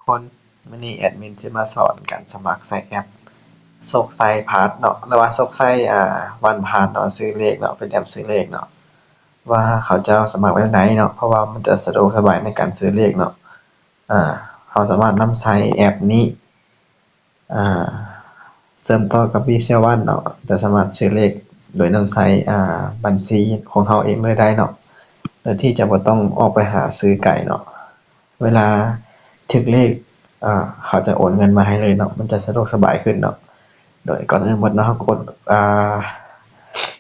ຄົນ ມື້ນີ້ແອດມິນຊິມາສອນການສະໝັກໃຊ້ແອັບໂຊກໄຊພາດເນາະ ຫຼືວ່າໂຊກໄຊ ອ່າ ວັນພາດເນາະ ຊື້ເລກເນາະ ເປັນແອັບຊື້ເລກເນາະ ວ່າເຂົາເຈົ້າສະໝັກແບບໃດເນາະ ເພາະວ່າມັນຈະສະດວກສະບາຍໃນການຊື້ເລກເນາະ. ອ່າ ເຮົາສາມາດນຳໃຊ້ແອັບນີ້ ອ່າ ເຊື່ອມຕໍ່ກັບ WeShare One ເນາະ ຈະສາມາດຊື້ເລກໂດຍນຳໃຊ້ ອ່າ ບັນຊີຂອງເຮົາເອງເລີຍໄດ້ເນາະ ໂດຍທີ່ຈະບໍ່ຕ້ອງອອກໄປຫາຊື້ໄກເນາະ. ເວລາຖືກເລກ ອ່າ ເຂົາຈະໂອນເງິນມາໃຫ້ເລີຍເນາະ ມັນຈະສະດວກສະບາຍຂຶ້ນເນາະ. ໂດຍກ່ອນອື່ນໝົດເນາະ ເຮົາກໍກົດ ອ່າ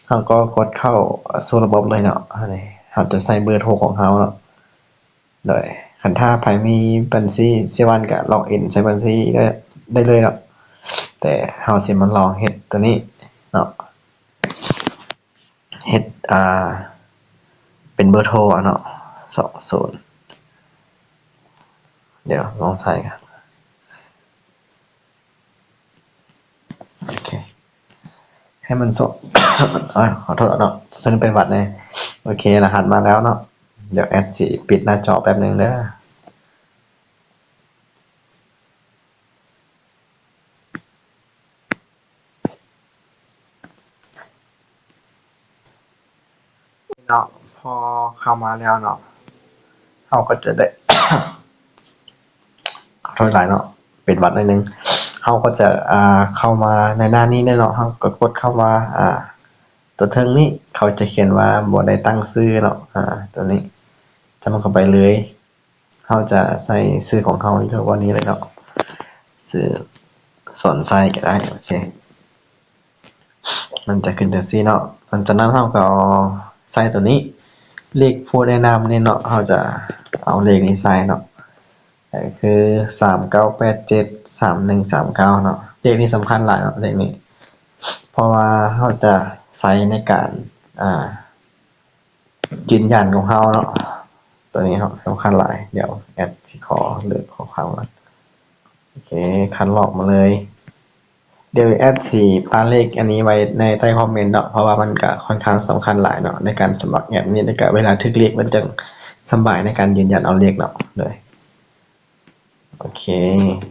ເຮົາກໍກົດເຂົ້າສູ່ລະບົບເລີຍເນາະ. ອັນນີ້ເຮົາຈະໃສ່ເບີໂທຂອງເຮົາເນາະ. ໂດຍຄັນຖ້າໃຜມີບັນຊີ WeShare One ກໍລັອກອິນໃສ່ບັນຊີໄດ້ ໄດ້ເລີຍເນາະ ແຕ່ເຮົາຊິມາລອງເຮັດຕົວນີ້ເນາະ ເຮັດ ອ່າ ເປັນເບີໂທເອົາເນາະ ສອງສູນ ດຽວລອງໃສ່ກັນ. ໂອເຄ ໃຫ້ມັນໂຊ ໂອ້ຍ ຂໍໂທດເນາະ ໂຕນີ້ເປັນຫວັດແດ່. ໂອເຄ ລະຫັດມາແລ້ວເນາະ ດຽວແອັດຊິປິດໜ້າຈໍແປັບໜຶ່ງເດີ. ເນາະ ພໍເຂົ້າມາແລ້ວເນາະ ເຮົາກໍຈະໄດ້ ຂໍໂທດຫຼາຍເນາະ ເປັນຫວັດໜ້ອຍໜຶ່ງ. ເຮົາກໍຈະ ອ່າ ເຂົ້າມາໃນໜ້ານີ້ເນາະ ເຮົາກໍກົດຄຳວ່າ ອ່າ ຕົວເທິງນີ້ ເຂົາຈະຂຽນວ່າບໍ່ໄດ້ຕັ້ງຊື່ເນາະ ອ່າ ຕົວນີ້ ຈຳເຂົ້າໄປເລີຍ. ເຮົາຈະໃສ່ຊື່ຂອງເຮົາຢູ່ແຖວນີ້ເລີຍເນາະ ຊື່ສອນໄຊກໍໄດ້. ໂອເຄ ມັນຈະຂຶ້ນຈັ່ງຊີ້ເນາະ. ຫຼັງຈາກນັ້ນເຮົາກໍເອົາໃສ່ຕົວນີ້ ເລກຜູ້ແນະນຳນີ້ເນາະ ເຮົາຈະເອົາເລກນີ້ໃສ່ເນາະ ກໍຄື ສາມເກົ້າແປດເຈັດ ສາມໜຶ່ງສາມເກົ້າເນາະ. ເລກນີ້ສຳຄັນຫຼາຍເນາະ ເລກນີ້ ເພາະວ່າເຮົາຈະໃຊ້ໃນການ ອ່າ ຢືນຢັນຂອງເຮົາເນາະ ຕົວນີ້ເນາະ ສຳຄັນຫຼາຍ. ດຽວແອັດຊິຂໍເລືອກຂໍ້ຄວາມກ່ອນ. ໂອເຄ ຄັດລອກມາເລີຍ. ດຽວແອັດຊິປະເລກອັນນີ້ໄວ້ໃນໃຕ້ຄອມເມັນເນາະ ເພາະວ່າມັນກະຂ້ອນຂ້າງສຳຄັນຫຼາຍເນາະ ໃນການສະໝັກແອັບນີ້ ແລ້ວກະເວລາຖືກເລກມັນຈັ່ງສະບາຍໃນການຢືນຢັນເອົາເລກເນາະ. ໂດຍ ໂອເຄ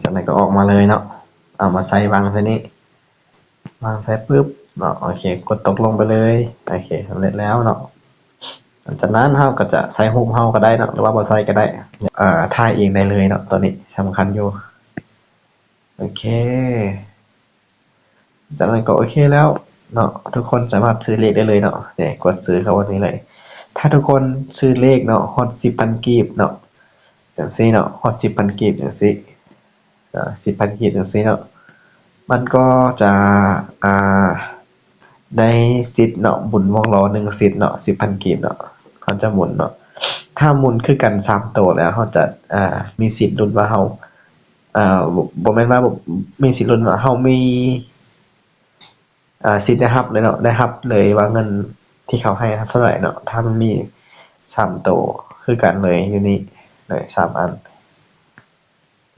ຈາກນັ້ນກໍອອກມາເລີຍເນາະ ເອົາມາໃສ່ວາງໃສ່ນີ້ ວາງໃສ່ປຶບເນາະ. ໂອເຄ ກົດຕົກລົງໄປເລີຍ. ໂອເຄ ສຳເລັດແລ້ວເນາະ. ຫຼັງຈາກນັ້ນເຮົາກໍຈະໃສ່ຮູບເຮົາກໍໄດ້ເນາະ ຫຼືວ່າບໍ່ໃສ່ກໍໄດ້ ອ່າ ຖ່າຍເອງໄດ້ເລີຍເນາະ ຕົວນີ້ສຳຄັນຢູ່. ໂອເຄ ຈາກນັ້ນກໍໂອເຄແລ້ວເນາະ ທຸກຄົນສາມາດຊື້ເລກໄດ້ເລີຍເນາະ. ນີ້ ກົດຊື້ເຂົ້າອັນນີ້ເລີຍ. ຖ້າທຸກຄົນຊື້ເລກເນາະ ຮອດສິບພັນກີບເນາະ ຈັ່ງຊີ້ເນາະ ຮອດສິບພັນກີບຈັ່ງຊີ້ ອ່າ ສິບພັນກີບຈັ່ງຊີ້ເນາະ ມັນກໍຈະ ອ່າ ໄດ້ສິດເນາະ ໝູນວົງລໍ້ໜຶ່ງສິດເນາະ ສິບພັນກີບເນາະ ເຮົາຈະໝູນເນາະ. ຖ້າໝູນຄືກັນສາມໂຕແລ້ວ ເຮົາຈະ ອ່າ ມີສິດລຸ້ນວ່າເຮົາ ອ່າ ບໍ່ ບໍ່ແມ່ນວ່າ ມີສິດລຸ້ນວ່າເຮົາມີ ອ່າ ສິດໄດ້ຮັບເລີຍເນາະ ໄດ້ຮັບເລີຍວ່າເງິນທີ່ເຂົາໃຫ້ເທົ່າໃດເນາະ ຖ້າມັນມີສາມໂຕຄືກັນເລີຍຢູ່ນີ້ເລີຍ ສາມອັນ.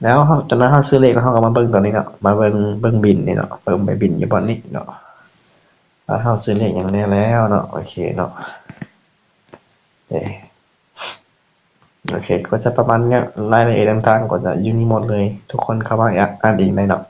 ແລ້ວເຮົາ ຈາກນັ້ນເຮົາຊື້ເລກແລ້ວ ເຮົາກໍມາເບິ່ງຕົວນີ້ເນາະ ມາເບິ່ງ ເບິ່ງບິນນີ້ເນາະ ເບິ່ງໃບບິນຢູ່ບ່ອນນີ້ເນາະ ວ່າເຮົາຊື້ເລກຫຍັງແດ່ແລ້ວເນາະ. ໂອເຄເນາະ ເອີ ໂອເຄ ກໍຈະປະມານນີ້ ລາຍລະອຽດຕ່າງໆ ກໍຈະຢູ່ນີ້ໝົດເລີຍ ທຸກຄົນເຂົ້າມາອ່ານເອງໄດ້ເນາະ.